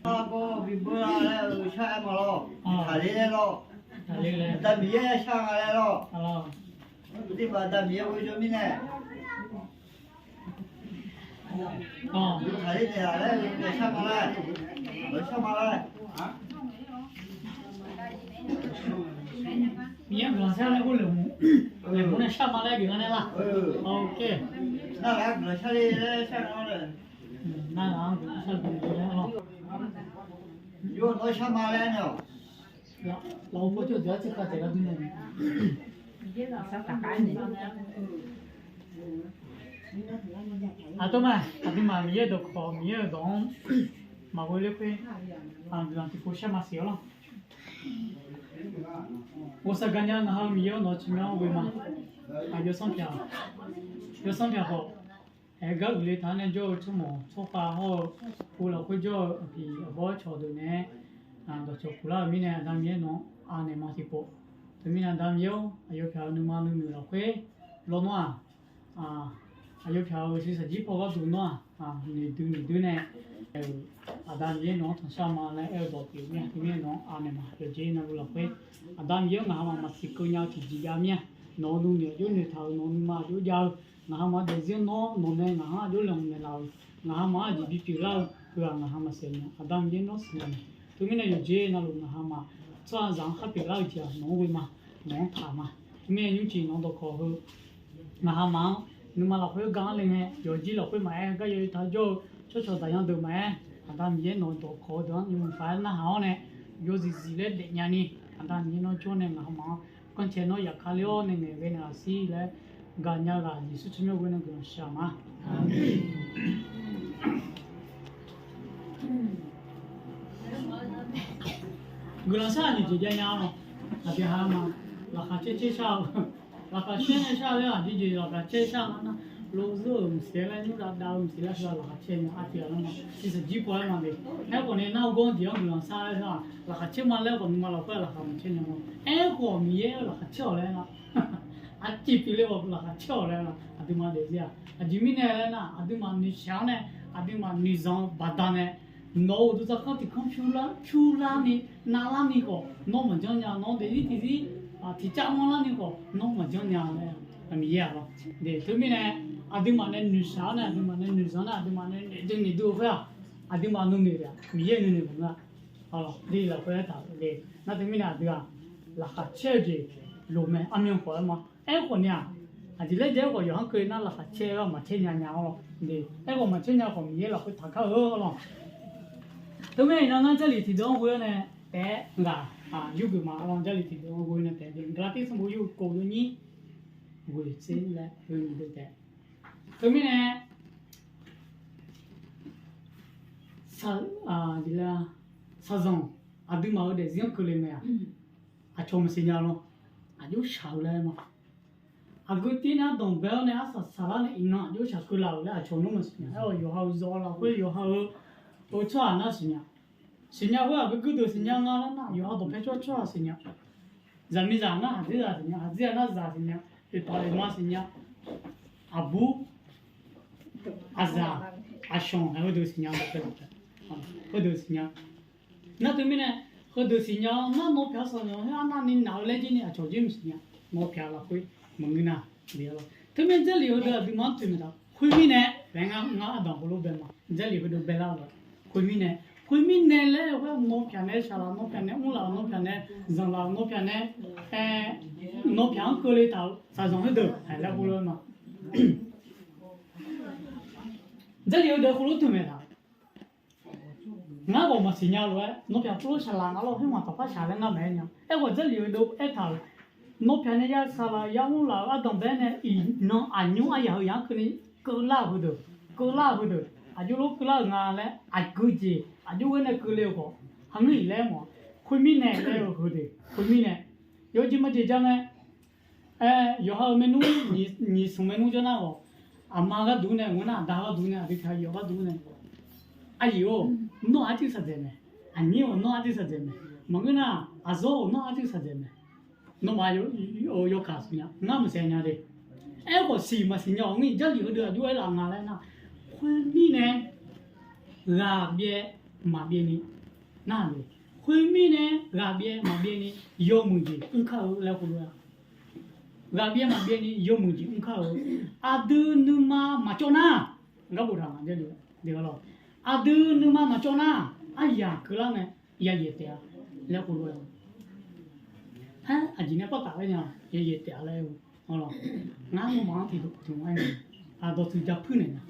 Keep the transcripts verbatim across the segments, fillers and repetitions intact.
Argawr bibeu-a laer-eu shar-aer ma lawr. Taqler laer lawr. Aqda Miqyaer shar nga laer lawr. Aqduimaf Aqda Miqyaer ghoe jawr mirnae, taqler naeq-a laer-eu shar ma laer, shar ma laer. Miqyaer guiqlanq shar laer ghoe laeqhmq, laeqhmq nae shar ma laer geuf nga nae lar. Nar-aq guiqlanq shar le laer shar nga lawr. Nar-aq guiqlanq shar le laer lawr. Yawr nawr shar ma laer nae-awq. Lafov pawjawr deuq-anr tserkhav taef gar dur nae. Aqduimaf, aqduimaf Miqyaer-euq dawqkawq, Miqyaer-euq dawq-anr maqghoe ler khoer, guiqlanq tiqpov shar ma siq-awr lawr. Ghawqshaq gaqnya ngaq ha-eu Miqyaer-awr, nawq-eu tsawrmyanr-anr ghoe ma. Yawsanr pyaq, yawsanr pyaq khawf, aer gar uiqle taq-anr nae jawr-eu tsawrmawq tsawrkhav hawr-eu, pu lafkhoer jawr-eu aqpiq aqbawr cawq deuq nae-aer, dawqcawq puq lar-euq mirnae, Aqda Miqyaer nawq-anr anaeq ma tiqpov. Teumirnae Aqda Miqyaer-or, aqyawf pyaq-eu nuima nuinoeq lafkhoer lawr nawr-aq, aqyawf pyaq-euq siqsaqjir paw gharduq nawr-aq, noeqdui noeqdui nae, Aqda Miqyaer nawq-anr tanqshar ma laer aer-eu dawq pyeuf mir-a. Teumirnae nawq-anr anaeq ma. Yawqjeq navluf lafkhoer, Aqda Miqyaer-or, ngaq hamaf maqsiq keuv nya-eu tiqjeq jav mir-a. Nawq-euq nuinoeq aqjox noeqtaq-euq, nawq-euq nuima aqjox jav-eu, ngaq hamaf-anr daefzir-anr nawr nawq nae ngaq-anr aqjox laeqhmq naeqlaf-euq, ngaq hamaf-anr aqjeq bipyeuf lar-eu, heu-aq ngaq hamaf saef nya. Aqda Miqyaer nawr siqnya mae. Teumirnae yawqjeq navluf ngaq hamaf tsawrhaqzaq-anr khar pyeuflar-eu jeq-aq nawq-anr ghoe ma, nawq-anr taq ma. Teumirnae nymrcif nawq-eu dawqkawq heu ngaq hamaf-anr nuima lafkhoer gar-anr le ngae, yawqjir lafkhoer maqaer, gar yawqha taq jawr-eu tsawrcawq daqyan deuq maqaer, Aqda Miqyaer nawq-eu dawqkawq-eu deuq-anr nymrma paq-aer narhaq-awr nae, yawzif zif laer daefnya ni, Aqda Miqyaer nawr jawr nae ngaq hamaf-anr ganrcae nawr yaf ka ler-awr nae ngaeqghae naeqlaf siq laer, gaqnya ghaq Yeqsur tsawrmyanr ghoe nae guiqlanq shaq ma. Guiqlanq shar-aq nyiq jeq jav nya-awr, aqdui ha ma, laqkhaq caer caer shar-eu, laqkhaq caer nae shar laer aqdui jeq laqkhaq caer shar nga nar, lov zeur-euq mqsiq laer nymr dav dav-eu mqsiq laer shar laqkhaq caer nya artiv-a lar ma. Siqsaqjir paw-aer ma le. Aerkhawf nae nar-eu gawr-anr jeq-anr guiqlanq shar laer-aq, laqkhaq caer ma laer khawf nuima lafkhoer laqkhaq maqcaer nya ma. Aerkhawf Miqyaer-eu laqkhaq caer-awq laer nar, aqcif pyeufle khawf laqkhaq caer-awq laer nar, aqduimaf daefzir-aq. Aqjeq mirnae laer nar, aqduimaf noeqshaq-awr nae, aqduimaf noeqzanq-eu baqdanae, nawq-euq uqduq tsawrkanr tiq kanr pyur lar, pyur larni, navlarni khawf nawr maqjanr nya. Nawq-eu daefzir tiqzir tiqcav manrlarni khawf nawr maqjanr nya laer, Miqyaer-aq lawr. Teumirnae aqduimaf nae noeqshaq-awr nae, aqduimaf nae noeqzanq nar, aqduimaf nae noeqdui noeqdui-eu khoer-aq, aqduimaf nuinoeq noeq-aq Miqyaer nuinoeq maqngeur-a. Lafkhoer aertaq-euq le. Nar teumirnae aqdui-aq, laqkhaq caer-eu jeq loq mae, armyan khawf-aer ma. Aerkhawf ni-aq, aqjeq laer jae-aer khawf yawqha-anr keuvle nar laqkhaq caer-eu-aq maqcaer nya nya-awr lawr. Aerkhawf maqcaer nya khawf Miqyaer lafkhoer taqkar-eu lawr. Teumirnae iqnan ngar Jarlif tiqdeuv-anr ghoe-awr nae taef-aer ghaq yurgeuf ma lawr. Jarlif tiqdeuv-anr ghoe nae taef-aer Gaqlaqtiv sanqbof yawhuiq kof yawnyir ghoeq tser laer oe mqdeuv taef. Teumirnae shaqzanq aqduimaf-euq daefzir-anr keuvle mae-aq, aqcawq maqsiq nya lawr. Aqjox shaq-eu laer ma. Aqgeu tir nae ardanq bae-awr nae arsaq saqlar nae iqnan aqjox shaq keuvlaf-euq laer aqcawq nawr maqsiq nya. Aerkhawf yawqha-euq zawq lafkhoer yawqha-eu tsawrhaq nar siq nya. Siqnya khoer-aq geugeudeuq siqnya nga laer nar, yawqha dawqpae tsawrhaq siqnya. Zaqmiqzaq nar haqdzerzaq siqnya, haqdzerzaq nar zaq siqnya, oeqpaq oeqma siqnya, aqbur aqzaq aqshanq-aer heudeuq siqnya, heudeuq siqnya. Nar teumirnae heudeuq siqnya-awr nar nawr pyaq-eu sanqnyanq-anr arnavni naq-eu laer jir ni aqcawq jir maqsiq nya. Nawr pyaq lafkhoer maqngeur nar, teumirnae Jarlif heudeuq aqduimaf-anr toeqmaeq taq. Khoermirnae laer ngar ardanq heulof bae ma. Jarlif heudeuq baelar-eu-aq, khoermirnae, khoermirnae laer-eu khoer nawr pyaq nae shaqlaf, nawr pyaq nae mrlaf, nawr pyaq nae zanqlaf, nawr pyaq nae, nawr pyaq-anr keuvle taq-euq shaqzanq heudeuq laer heulof-aer ma. Jarlif heudeuq heulof toeqmaeq taq. Ngar ghawq maqsiq nya lof-aer nawr pyaq purlof shaqlaf nga lawr, khoermaq taqpar shaq laer ngar maqaer nya. Aerkhawf Jarlif heudeuq aertaq-euq, nawr pyaq nae ya shaqlaf ya mrlaf-eu ardanq bae nae iqnan aqnymr aryaq heu yaq-anr keuvni keuvlar-euq heudeuq, keuvlar-euq heudeuq aqjox lof keuvlar-euq nga laer aqgeu jeq aqjox ghae nae keuvle-eu khawf, haqngeur-iq laer mawf-a. Khoermirnae laer-eu heudeuq khoermirnae yawjeq majeq ja ngae, yawqha-euq maernmr nyiq smq maernmr jawr nar-awq, aqma gharduq nae maqngeur nar aqda gharduq nae aqdui pyaq yawf gharduq nae, aqyuif-or, nawr arcuiv shaqdzaeq mae. Aqnyir-or, nawr arcuiv shaqdzaeq mae. Maqngeur nar aqzawr-or, nawr arcuiv shaqdzaeq mae. Nawmaf yawkaq siqnya, ngar maqsiq nya de. Aerkhawf siq maqsiq nya-awq ngir Jarlif heudeuq aqjox aerlaf nga laer nar, khoermirnae ghaq byae maqbyaev ni nar-aq, khoermirnae ghaqbyaev maqbyaev ni yawmuiq jeq mr kar-eu laer heulof-aer, ghaqbyaev maqbyaev ni yawmuiq jeq mr kar-eu, aqdui nuima maqcawv nar, gar boftaq nga, aqdui nuima maqcawv nar, aryaq keuvlar ngae yayaeq taef-a laer heulof-aer, aer aqjeq nae pawrtaf-aer nya yayaeq taef-a laer-eu, ngar nawmaf-anr tiqdawq tiq mq-aer nya, dawqtsuif ja puir naeq nya,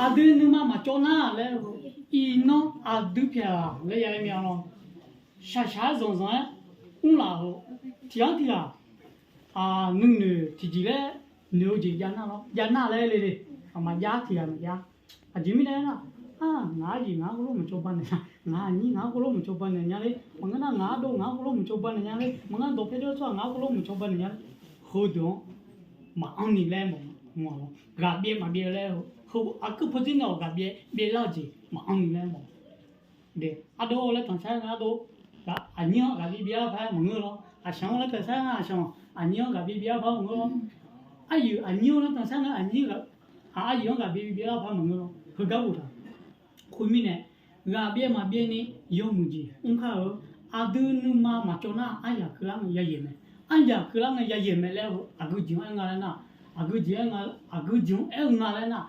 aqdui nuima maqcawv nar laer-eu, iqnan aqdui pyaeq-aq laer ya-aer mir-a lawr. Shaqshaq-aer zanqzanq-aer mrlaf-euq tiq ghaq tiq ghaq nuinoeq tiqjeq laer noeq-eu jeq javnar lawr, javnar laer le le, maqjav tiq ghaq maqjav. Aqjeq mirnae aernar, ngaq arjeq ngaq-anr heulof maqcawba naeq nya, ngaq aqnyir ngaq-anr heulof maqcawba naeq nya ler, maqngeur nar ngaq ardov ngaq-anr heulof maqcawba naeq nya ler, maqngeur dawqpae jawr tsawrhaq ngaq-anr heulof maqcawba naeq nya ler, heudeuq-anr maqanr ni laer mawf-a. Ghaqbyaev maqbyaev laer-eu, aqkuir pawdzer nae-awq ghaqbyaev byaevlar-eu jeq maqanr ni laer mawf-a. Ardov laer tanqsar nga ardov, aqnyir-anr ghaqbyaev byaevlar par-aer maqngeur lawr. Aqshanq-anr laer tanqsar nga aqshanq, aqnyir-anr ghaqbyaev byaevlar par maqngeur lawr. Aryaeq aqnyir-anr laer tanqsar nga aqnyir, aryaeq-anr ghaqbyaev byaevlar par maqngeur lawr. Heugar boftaq, khoermirnae, ghaqbyaev maqbyaev ni yawmuiq jeq mr kar-eu, aqdui nuima maqcawv nar aryaq keuvlar ngae yayaeq mae, aryaq keuvlar ngae yayaeq mae laer-eu aqgeu jeq-anr aer nga laer nar, aqgeu jeq-anr aer nga laer nar,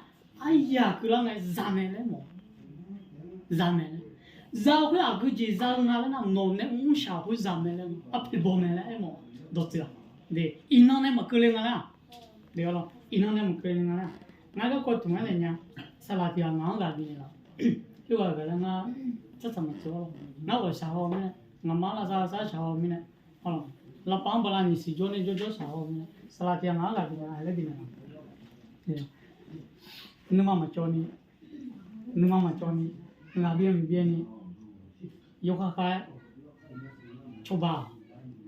aryaq keuvlar ngae za mae laer mawf, za mae laer, za-eu khoer aqgeu jeq za-eu nga laer nar, nawq nae mrshaq khoer za mae laer, arpoeq baw mae laer aermawf, dawqtsuif-aq, iqnan nae maqkeuv le nga laer-aq, iqnan nae maqkeuv le nga laer-aq, ngar garkawv tmq-aer naeq nya, saqlaq tiq ghaq ngaq-anr ghaq bifnaeq laf, khoerghaq ghaq laer ngar tsartsaq maqtsoeq-awr, ngar ghawqshaq haw mirnae, ngaqma lavsav lavsav shaq haw mirnae, laqpaf-anr bala nyiq siq jawr nae jawrjawr shaq haw mirnae, saqlaq tiq ghaq ngaq-anr ghaq bifnaeq laf laer bifnaeq laf, nuima maqcawv ni, nuima maqcawv ni, ghaqbyaev maqbyaev ni, yawkhav khav-aer cawba-aq,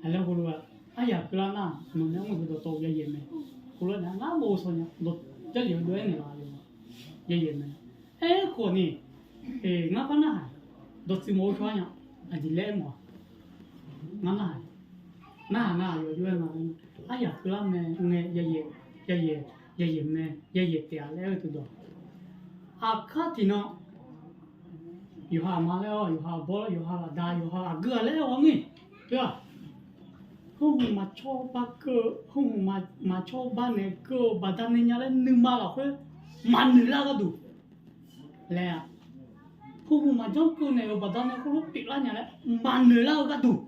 laer heulof-aer, aryaq keuvlar nar-aq, nawq nae mr-eu dawqtawv yayaeq mae, heulof-aer nae ngar mawf-eu shawr nya, dawq Jarlif-eu dov-aer naeqlaf-a, yayaeq mae. Aerkhawf ni, ngar par narhaq, dawqtsuif mawf-eu shawr-a nya, aqjeq laer aermawf-aq, ngar narhaq, narhaq nga-aq yawqjawr-aer nga, aryaq keuvlar mae ngae yayaeq, yayaeq, yayaeq mae, yayaeq taef-a laer aer-eu teudawq, aqkar tiqnan yawqha aqma laer-awr, yawqha aqbawr laer, yawqha aqda, yawqha aqgeu-a laer-awr ngir, teu-aq, heuhmq maqcawba keuv-eu, heuhmq maqcawba naeq keuv-eu baqdanae nya laer nuima lafkhoer maqnoeq lar-eu gharduq laer-a, heuhmq maqjanr keuv naeq-euq baqdanae khoerlof pyeuflar nya laer maqnoeq lar-eu gharduq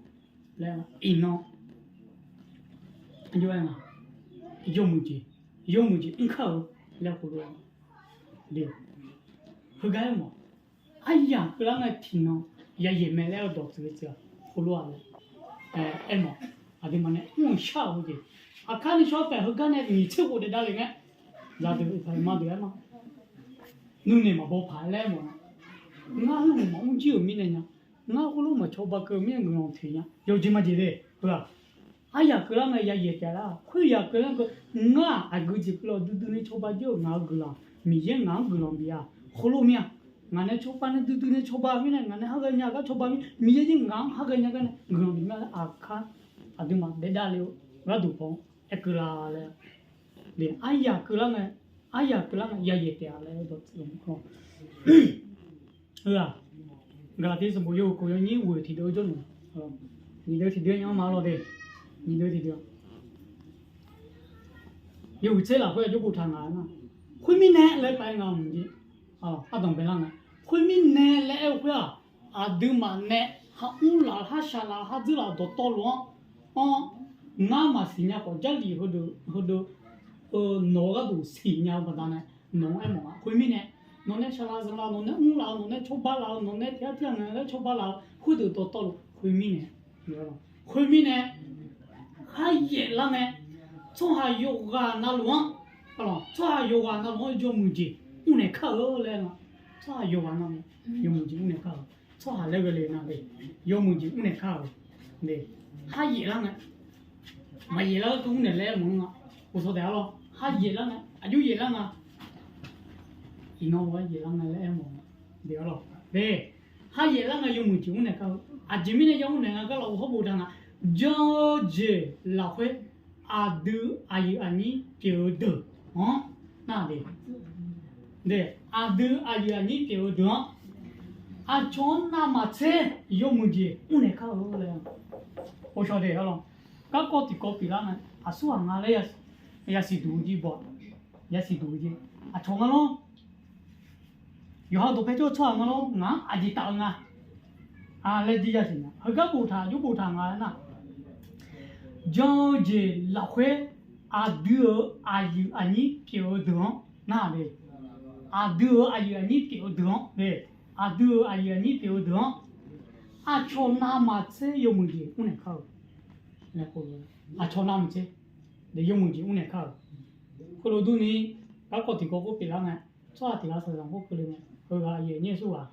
laer, iqnan yawmuiq jeq, yawmuiq jeq mr kar-eu laer heulof-aer, heugar aermawf, aryaq keuvlar ngae tiqnan yayaeq mae laer-eu dawqtsuif-eu teu-aq, heulof-a laer aermawf, aqduimaf nae mr-eu shar-euq heujeq, aqkar ni shawr taef heugar nae nyiq tser khof daefdav le ngae, zaqdeuq uqtaf ma deuq-aer ma, nuinoeq maqbaw paq-aer laer aermawf-a, ngar heuhmq maqmr jir-euq mirnae nya, ngar khoerlof maqcawba keuv-eu mirnae guiqlanq toeq nya, yawqjeq maqjeq le, heu-aq, aryaq keuvlar ngae yayaeq taef lar, khoeryaq keuvlar keuv, ngar-aq aqgeu jeq keuvlar duidui ni cawba jir-euq ngaq-euq guiqlanq, Miqyaer ngaq-anr guiqlanq bif-a, heulof mir-a, ngaq nae cawba nae duidui nae cawba mirnae, ngaq nae har ghae nya gar cawba mir, Miqyaer jir ngaq-anr har ghae nya gar nae guiqlanq bif mir-a laer, aqkar aqduimaf daefdav le-eu gharduq paw-anr aer keuv la laer, aryaq keuvlar ngae, aryaq keuvlar ngae yayaeq taef-a laer dawqtsuif-eu maqkawr, heu-aq, Gaqlaqtiv sanqbof yawhuiq kof yawnyir ghoeq tiqdeuv-eu jawrluf, nyiq deuv tiqdeuv-anr ma lawr de, nyiq deuv tiqdeuv, yawhuiq tser lafkhoer aqjox boftaq nga nar, khoermirnae laer pav-aer nga mq jir, ardanq baelar nga, khoermirnae laer aer-eu khoer-aq, aqduimaf nae ha mr laf-eu, ha shaq laf-eu, ha dzeur laf-eu dawqtawvluf-anr, anr, ngar maqsiq nya khawf, Jarlif heudeuq, heudeuq-eu nawq-eu gharduq siqnya-eu baqdanae, nawq-anr aermawf-a. Khoermirnae, nawq nae shaq laf zanq laf, nawq nae mr laf-eu, nawq nae cawba laf-eu, nawq nae tiq ghaq tiq ghaq ngaeq laer cawba laf-eu khoerdeuq dawqtawvluf khoermirnae, khoermirnae, kharyaef lar ngae, tsawrhaq yawqghaq navluf-anr, tsawrhaq yawqghaq navluf-anr yawmuiq jeq mrnaeq kar-eu laer nga, tsawrhaq yawqghaq navluf yawmuiq jeq mrnaeq kar-eu, tsawrhaq laer ghae le nar le, yawmuiq jeq mrnaeq kar-eu, kharyaef lar ngae, maqyaef lar-eu teu mrnaeq laer mawf-anr nga, uqsawq taef-a lawr, kharyaef lar ngae, aqjox yaef lar nga, iqnan-a yaef lar nga laer aermawf-a, kharyaef lar ngae yawmuiq jeq mrnaeq kar-eu, aqjeq mirnae yawmr naeq nga gar lawq hawr boftaq nga, jan-eu jeq lafkhoer aqdui aqyuif aqnyir pyeuf-eu deuq-anr nar de, aqdui aqyuif aqnyir pyeuf-eu deuq-anr Aqcawq-anr navmaqtser yawmuiq jeq mrnaeq kar-eu laer. Ghovshaw de arlawr. Garkawv tiqkawv pyeuflar ngae, aqsurghaq nga laer yasiq duq-eu jeq baw-aq, yasiq duq-eu jeq aqcawq nga lawr. Yawqha dawqpae jawr-eu tsawrhaq nga lawr, ngaq-anr aqjeq taf-eu nga laer jir yasiq nya. Heugar boftaq jawr boftaq nga aernar, jan-eu jeq lafkhoer aqdui-euq aqyuif aqnyir pyeuf-eu deuq-anr nar de, aqdui-euq aqyuif aqnyir pyeuf-eu deuq-anr de, aqdui-euq aqyuif aqnyir pyeuf-eu deuq-anr aqcawq navmaqtser yawmuiq jeq mrnaeq kar-eu. Aqcawq navmaqtser yawmuiq jeq mrnaeq kar-euq. Khoerlof durni, garkawv tiqkawv khoer pyeuflar ngae, tsawrhaq tiq ghaq shaqzanq khoer keuvle ngae, heughaq aqyuif aqnyir aqsurghaq,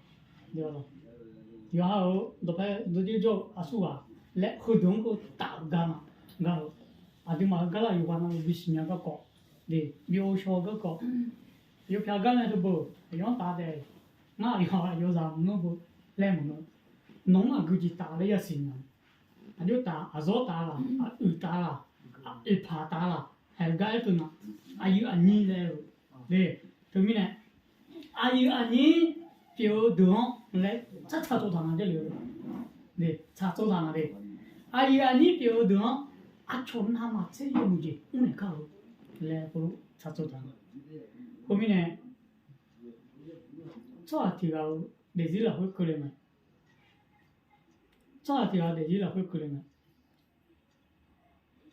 yawqha-euq dawqpae dawrdzer jawr-eu aqsurghaq laer heudeuq-anr keuv taf-eu gar nga. Gaq-euq aqduimaf-euq gar lar yawqghaq navluf bisiq nya garkawv de, bi ghovshaw-eu garkawv, yawpyaq gar nae teubeuq aqyawf-anr taf taef. Ngar aqyawf yawzaq maqngeur beu laer maqngeur. Nawq-anr aqgeu jeq taf laer yasiq nya. Aqjox taf, aqzawr taf laq, aq-uiq taf laq, aq-oeqpaq taf laq, haeq-eu gar aer teu nga. Aqyuif aqnyir laer-eu de. Teumirnae aqyuif aqnyir pyeuf-eu deuq-anr laer tsaq tsaq tsov taq nga Jarlif-eu. Tsaq tsov taq nga de. Aqyuif aqnyir pyeuf-eu deuq-anr aqcawq navmaqtser yawmuiq jeq mrnaeq kar-eu laer tsaq tsov taq nga. Khoermirnae, tsawrhaq tiq ghaq-euq daefzir lafkhoer keuvle mae. Tsawrhaq tiq ghaq-euq daefzir lafkhoer keuvle mae.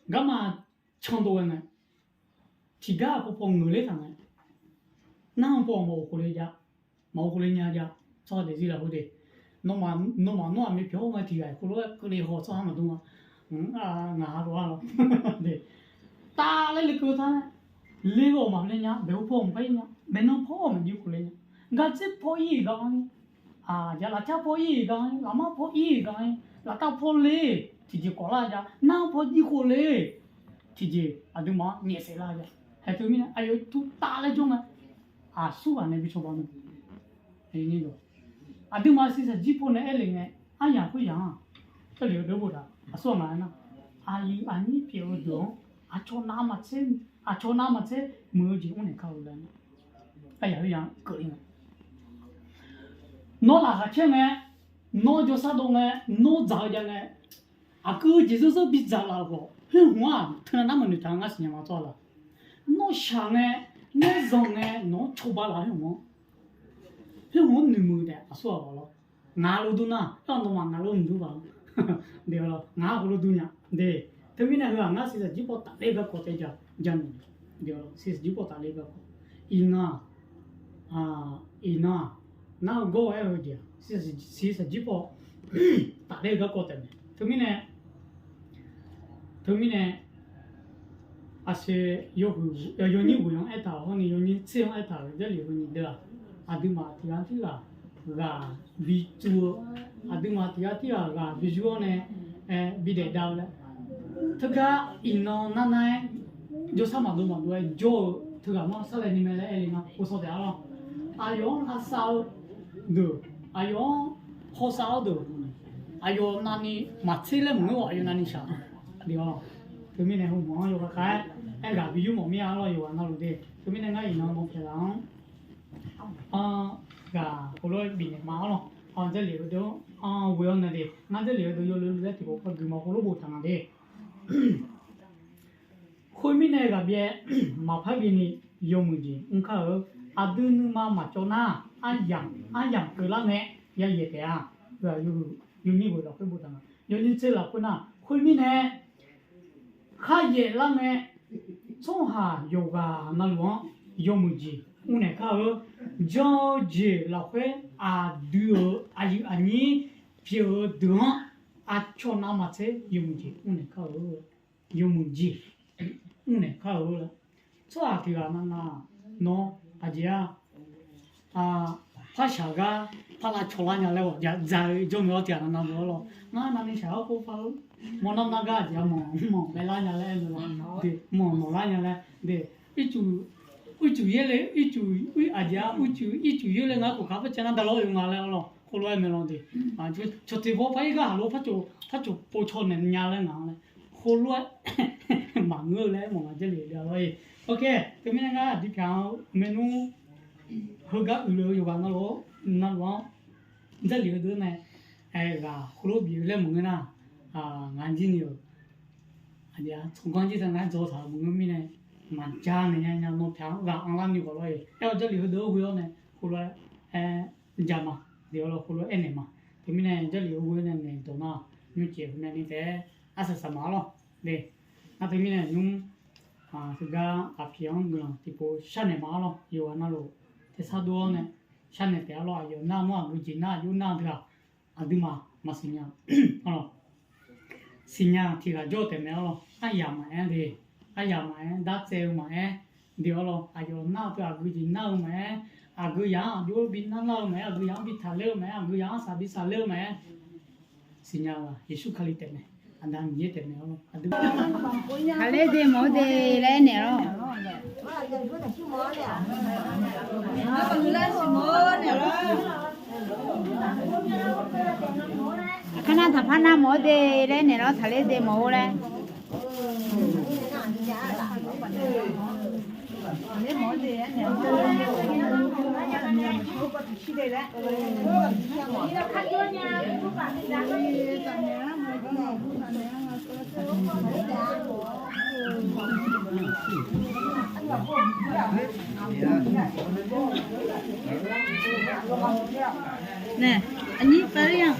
Garma candov ghae ngae, tiqgar paw paw ngeuqler taq ngae, nar-eu paw maqghof khofle jav, maqghof khofle nya jav. Tsawrhaq daefzir lafkhoer de, nawmaf nawmaf nawr aqmyav pyawq-awr ngae tiq ghaq khoerlof-aer keuvle haw tsawrhaq maqdmr-a. Ngaq ha lof-a lawr de, taf laer lekeuv taq nae, le-awq maqle nya, baeqhu paw maqpar ir nya, baeqnan paw maqjir khofle nya, gardzer paw ir-euq gar-anr, aqjeq lafcar paw ir-euq gar-anr, lafmar paw ir-euq gar-anr, laftav paw le, tiqjeq kawf lar jav, nar paw jir khofle, tiqjeq aqduimaf-anr nyaefsaef lar jav. Haeq teumirnae aqyawf tuf taf laer jawr ngae, aqsurghaq nae bi cawba mae. Aqduimaf siqsaq jir paw nae aer le ngae, aryaq khoeryaq-anr, Jarlif-eu deuq boftaq aqsurghaq nga aernar, aqyuif aqnyir pyeuf-eu deuq-anr aqcawq navmaqtser, aqcawq navmaqtser muiq-eu jeq mrnaeq kar-eu laer, aryaq khoeryaq-anr keuvle ngae, nawr laqkhaq caer ngae, nawr jawrsar dov ngae, nawr dzaq-eu jav ngae, aqgeu jeq zeur zeur bidzaq laf-euq khawf, khoer hmq-aq teunav nar maqnoeq taq-a ngar siqnya ma tsawrhaq laq. Nawr shaq ngae, nawr zanq ngae, nawq-anr cawba laf khoer hmq-anr, khoer hmq-anr noeqmuiq taef aqsurghaq ghawq lawr. Ngaq lof dur nar, nawmaf ngaq lof maqdur baq-a. Ngaq khoerlof dur nya de. Teumirnae heughaq ngar siqsaq jir paw tafler garkawv taef ja, ja naeq. Siqsaq jir paw tafler garkawv, iqnan-aq, iqnan-aq, nar-eu gawr-eu aer-eu jeq-aq, siqsaq jir paw tafler-eu garkawv taef mae. Teumirnae, teumirnae, aqsiq yawhuiq yawnyir ghoeq-anr aertaq-euq hawr ni yawnyir tser-anr aertaq-euq Jarlif heuni deuq-aq, aqduimaf tiq ghaq tirghaq ghaq bi tsuv-eu, aqduimaf tiq ghaq tirghaq ghaq bi yur-awr nae bidaef dav-eu laer, teugar iqnan nar nar-aer jawrsar maqdov maqdov-aer jawr-eu teughaq nar sarlae ni mae laer aer le nga. Ghovshaw taef-a lawr. Aqyawf-anr lavsav-eu deuq, aqyawf-anr hawsav-awr deuq, aqyawf navni maqtser laer maqngeur-awq, aqyawf navni shaq. Teumirnae heumaq-anr yawkhav khav-aer aerghaq bi yur mawf mir-a lawr, yawqghaq navluf de. Teumirnae ngar iqnan mawpyaeq laf-anr ghaq heulof-aer bifnaeq ma-awr lawr. Jarlif heudeuq-anr ghoe-awr nae de, ngar Jarlif heudeuq yawlof lof-aer tiqpov par guiqma heulof boftaq nga de. Khoermirnae ghaqbyae maqpar bini yawmuiq jeq mr kar-eu. Aqdui nuima maqcawv nar, aryamq keuvlar ngae yayaeq taef-a. Yawnyir ghoeq lafkhoer boftaq nga, yawnyir tser lafkhoer nar, khoermirnae kharyaef lar ngae, tsawrhaq yawqghaq navluf-anr yawmuiq jeq mrnaeq kar-eu. Jan-eu jeq lafkhoer aqdui-euq aqyuif aqnyir pyeuf-eu deuq-anr aqcawq navmaqtser yawmuiq jeq mrnaeq kar-eu. Yawmuiq jeq mrnaeq kar-eu. Tsawrhaq tiq ghaq navnav nawr aqjeq-a, parshaq gar par lavcawq lar nya laer ghawq dzaq-eu jawr ngae-awr tiq ghaq navnav lof-aer lawr. Ngar navni shaq-awr khoerpar-eu mawrnar nar gar aqjeq-a mawq mr mawq bae lar nya laer aer-eu lawr. Mawq nawq lar nya laer de. Ircuf yaer le, ircuf, aqjeq-a, ircuf yaer le ngar khof kar par caev nar daqlawr oe nga laer-awr lawr, khoerlof-aer mae lawr de. Cawq teq baw par ir gar haq lof par cawq pov caw naeq nya laer ngaq-anr laer, khoerlof-aer maqngeur-eu laer mawf nga Jarlif-eu deuq-a lawr-e. Teumirnae ngar aqdui pyaq-anr maernmr heugar uiqle-eu yawqghaq navluf-anr, navluf-anr Jarlif heudeuq nae, ghaq heulof bif-eu laer maqngeur nar, ngaq jir ni-euq aqjeq-a tsawrganr jir taq ngar dzaw taq-euq maqngeur mirnae, maqja naeq nya nya nawr pyaq-anr ghaq anrlar ni ghawq lawr-eq. Aer-awr Jarlif heudeuq-anr ghoe-awr nae heulof-aer jaq ma, deuq-awr lawr heulof-aer aernaeq ma. Teumirnae Jarlif-anr ghoe-awr nae naeq dawq nar nymrcaev-eu mae ni taef-aer arsaq saq ma-ar lawr. De, nar teumirnae nymr teugar aqpiq-anr guiqlanq tiqpov sharnaeq ma-ar lawr. Yawqghaq navluf tersar dov-awr nae sharnaeq taef-ar lawr. Aqyawf nar nawr aqgeu jeq nar aqjox nar-eu teu-aq, aqduimaf maqsiqnya-a lawr. Siqnya tiq ghaq jawr-eu taef mae-ar lawr. Aryaq maqaer de, aryaq maqaer, dartsaev-eu maqaer, deuq-awr lawr. Aqyawf nar-eu teu aqgeu jeq nar-eu maqaer, aqgeu yaq-anr aqjox bi nar lar-eu maqaer, aqgeu yaq-anr bi taqler-eu maqaer, aqgeu yaq-anr saq bi saqler-eu maqaer, siqnya-eu-aq Yeqsur Kali taef mae. Aqda Miqyaer taef mae-ar lawr. Aqdui taqler de mawf-eu de laer aernaeq lawr. Aqkar nar taqpar nar mawf-eu de laer aernaeq lawr, taqler de mawf-eu laer. Nae, aqnyir pav-ir-a.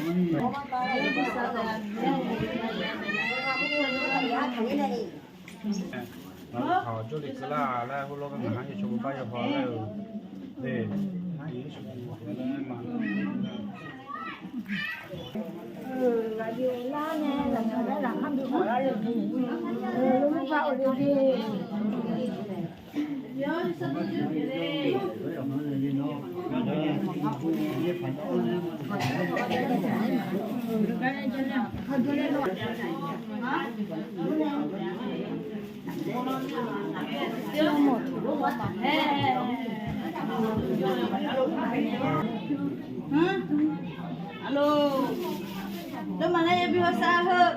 Ngar tawq jawrlif keuvlar laer heulof-aer ngaq-anr yawshawr bar yawhaw laer-eu, de, ngaq-anr yawshawr bar yawhaw laer ma. Alo, dawrma nar yabi hawsar heu.